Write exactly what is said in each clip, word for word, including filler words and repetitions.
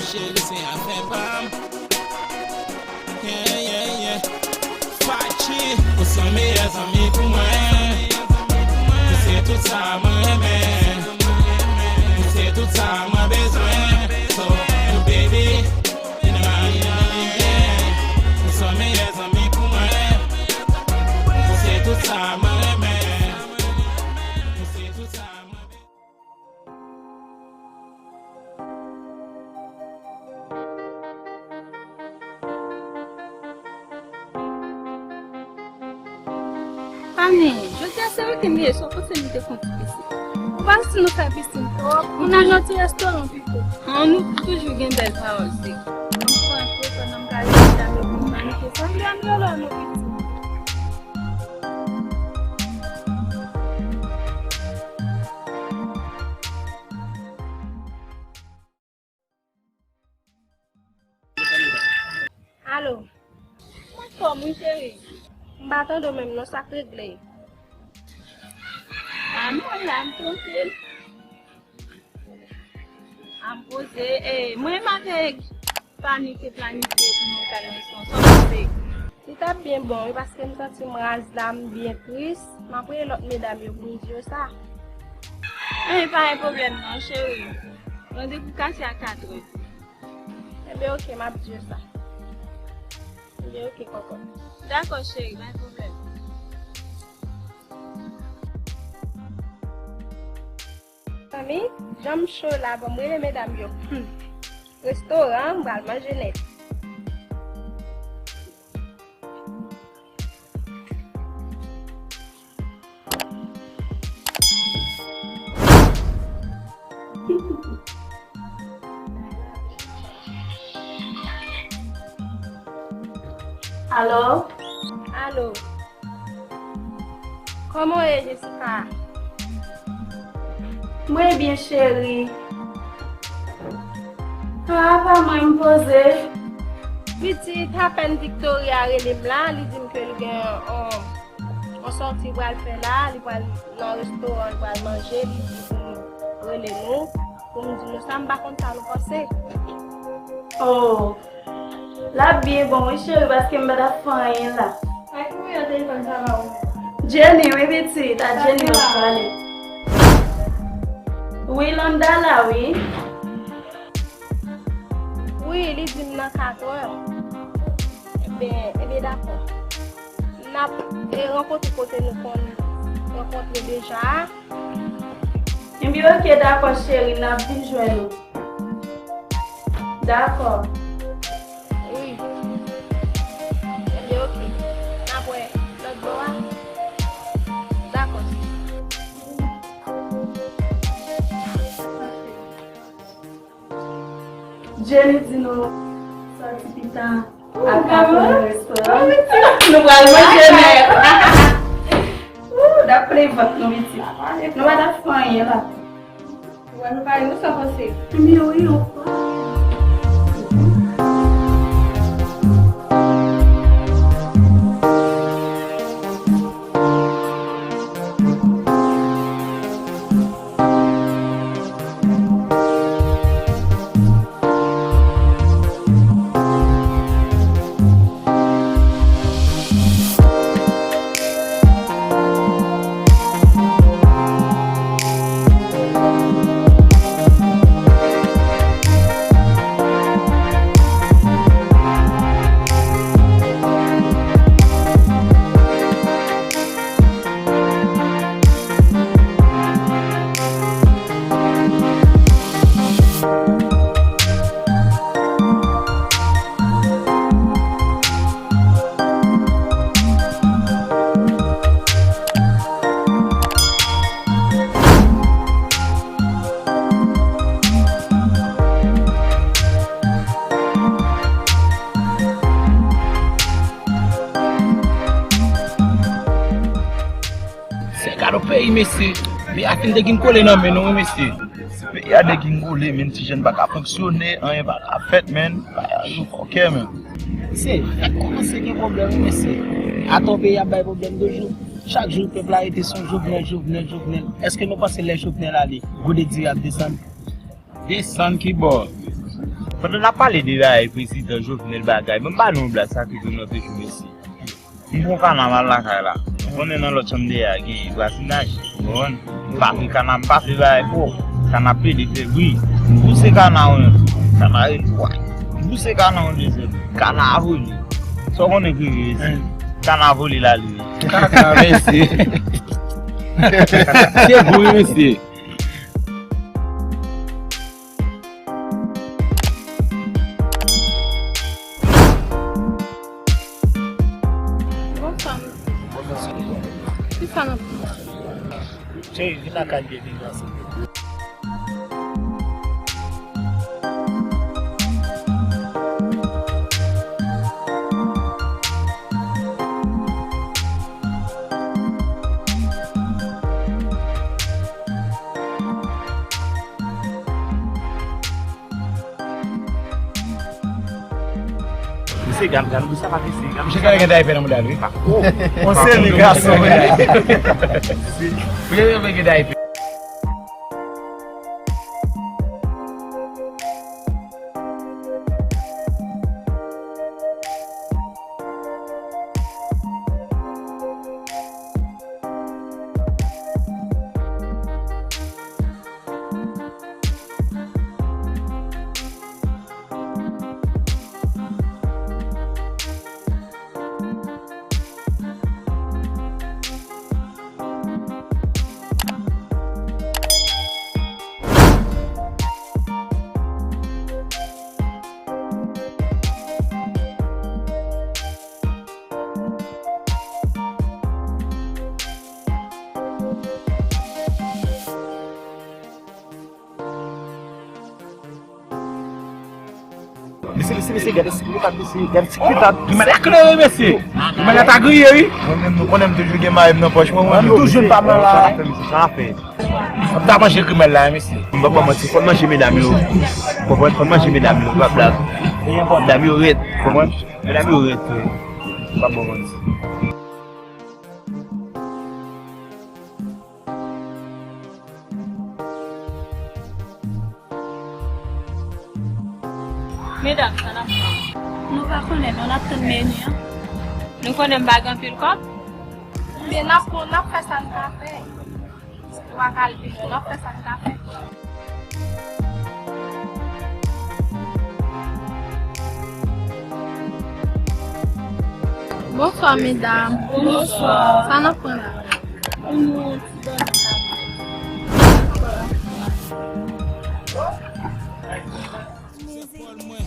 Cheri, se afè pa m. Yeah, yeah, yeah. Fachi, ou se meyè zanmi pou mwen. Ou se tout sa mwen renmen. Ou se tout sa mwen bezwen. So, baby, in my, yeah. Ou se meyè zanmi pou mwen. Ou se tout sa mwen renmen. Ou se tout sa mwen bezwen. Fanny, jodi a se wikenn li ye, sa w panse nou te fè yon ti pisin? Ou pa santi nou fè pisin twòp? Nou al nan ti restoran pito. An, nou toujou gen bèl pawòl, se. Ann pran yon photo, nan m ka rete avèk nou, Fanny, ke sanble ann rele w non piti. Alo. Mwen fòm wi, cheri. M pa tande w menm non, sa k regle? A, mwen la, m trankil. A, m poze. E, mwen m avèk Fanny te planifye pou nou t al nan restoran. Sa w panse? Li t ap byen bon, wi, paske m santi m raz la, m byen tris. M ap rele lòt medam yo pou m di yo sa. Enben, pa gen pwoblèm non, cheri. Randevou kase a katrè. Enben, oke, m ap di yo sa. Enben, oke, kòkòt. Dakò, cheri, pa gen pwoblèm. Fanmi, jan m cho la, ban m rele medam yo. Hmm. Restoran, m pral manje nèt. Alo? Alo. Kòman w ye, Jessica? Mwen byen, cheri. A, pa mwen, m poze. Pitit, apèn Victoria rele m la, li di m ke l gen yon, yon sòti l pral fè la, li pral nan restoran, li pral manje, li di pou m rele nou, pou m di nou sa, m pa konn sa nou panse. Oh. L ap byen bon wi cheri, paske m pa t ap fè anyen la. Ak ki nimewo telefòn sa ba ou menm? Jenny wi pitit, a Jenny w ap pale. Wi, Landa la wi. Wi, li di m nan katrè. Enben, enben dakò. N ap, e, rankontre kote nou konn rankontre deja a. Enben oke, dakò cheri, n ap vin jwenn ou. Dakò. Wi. Enben oke. N ap wè lòt bò a. Dakò. Jenny di nou sòti pita a katrè nan restoran. Nou pral manje nèt. Ooh, n ap plen vant nou pitit. Nou pa t ap fè anyen la. Ou wè nou pale, nou sa panse? Mwen wi, ou pa. Se gade yon peyi, mesye. Peyi a fin degringole nan men nou, wi, mesye. Si peyi a degringole, menm ti jèn pa ka fonksyone, anyen pa ka fèt, menm. Bagay yo fòkè, menm. Mesye, fèt kòmanse gen pwoblèm, wi, mesye. Atò peyi ap bay pwoblèm toujou. Chak jou, pèp la rete sou Jovenel, Jovenel, Jovenel. Èske nou panse lè Jovenel ale, goud diri ap desann? Desann ki bò? Pandan n ap pale de bagay prezidan Jovenel bagay, ban m ba nou yon blag sa ki tou nan pechou mesye. M pran kana m al lakay la. M konnen nan lòt chanm dèyè a gen vwazinaj. Ou konprann? M pa vle kana, m pa vle bagay fò. Kana plede fè bri. M pouse kana yon, kana ret way. M pouse kana yon dezyèm. Kana a vole. Sa w konnen ki rive isit? Kana a vole l ale. Kaka, mesye. Se bri, mesye. Bonswa, mesye. Bonswa. Kisa n ap fè? Cheri, vin lakay m, vin ansanm. Mesye, gad, gad, gad, sa pa mesye, gad. Misye genlè gen daypè nan mouda l, wi. Oh, on seri gason, wi. Misye genlè gen daypè. Mesye, mesye, mesye, gade si nou ka mesye, gade si ki ta. Grimèl la klere, mesye. Grimèl la ta griye, wi. Mwen menm, nou konnen m toujou gen mayo m nan pòch mwen, mwen. M toujou pa m nan la. Sa fè, sa fè. M ta manje grimèl la, mesye. M pa ba manti, fò n manje medam yo. Konprann? Fò n manje medam yo, pa blag. Medam yo rèd, konprann? Medam yo rèd, frè. M pa ba manti. Medam, sa n ap fè? Nou pa konnen non, n ap tann meni an. Nou konnen m pa gen anpil kòb. Men n ap, n ap fè sa n ka fè. Ou pa ka al pi lwen, n ap fè sa n ka fè. Bonswa, medam. Bonswa. Sa n ap pran la? Pou nou ti dòmi sa. Se pòl mwen,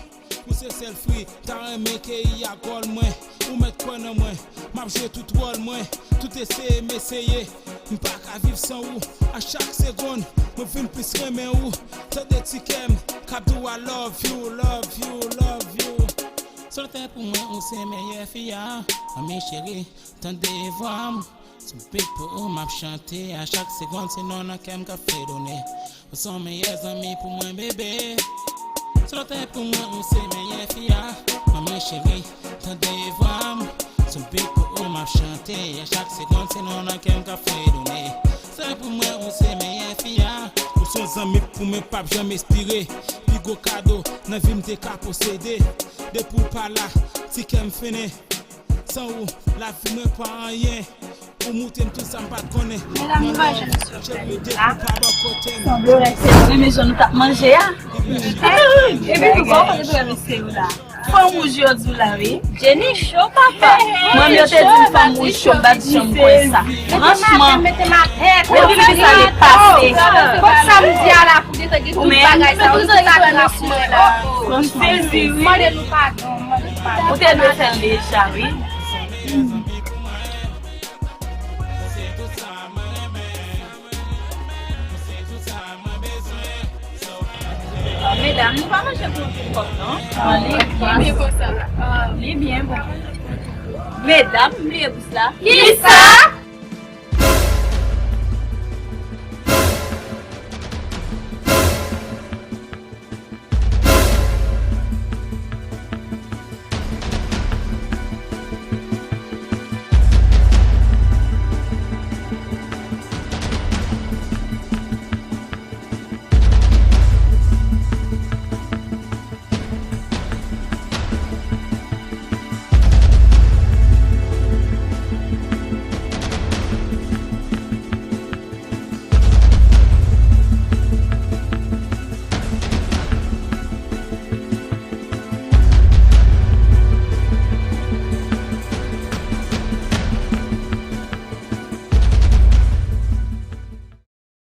ou se sèl fri, ta renmen keyi a kòl mwen, ou mèt kwè nan mwen, m ap jwe tout wòl mwen, tout eseye m eseye, m pa ka viv san ou, a chak segonn, mwen vin plis renmen ou, tande ti kè m k ap di w I love you, love you, love you. Sa w te pou mwen, ou se meyè fi a, manmi cheri, tande vwa m. Sou bit pou ou m ap chante, a chak segonn se non nan kè m k ap fredone. Ou se yon meyè zanmi pou mwen, bebe. Sa w te pou mwen, ou se meyè fi a, manmi cheri, tande vwa m. Sou bit pou ou m ap chante, a chak segonn se non nan kè m k ap fredone. Sa w te pou mwen, ou se meyè fi a. Ou se yon zanmi pou mwen, p ap janm espire. Pi gwo kado nan vi m te ka posede. Depi w pa la, ti kè m fennen. San ou, lavi mwen pa anyen. Ou moute m tout sa m pa t konnen. Medam, nou pa janm sou cheri, depi w pa bò kote m. Sanble w renmen jan nou t ap manje a. Epi nou pa konnen tou mesye yo la. Fanm wouj yo di w la, wi. Jenny cho, papa. Mwen, yo te di m fanm wouj cho, m pa t janm kwè sa. Franchman, depi sa te pase. Kòm sa m di a la, pou detan gen tout bagay sa yo, tout sa ki rap mwen la. M sezi, wi. Mande nou padon, mande nou padon. Ou te dwe fè l deja, wi. Medam, nou pa manje pou anpil kòb, non. Li byen konsa. Li byen bon. Medam, m bliye bous la. Kisa?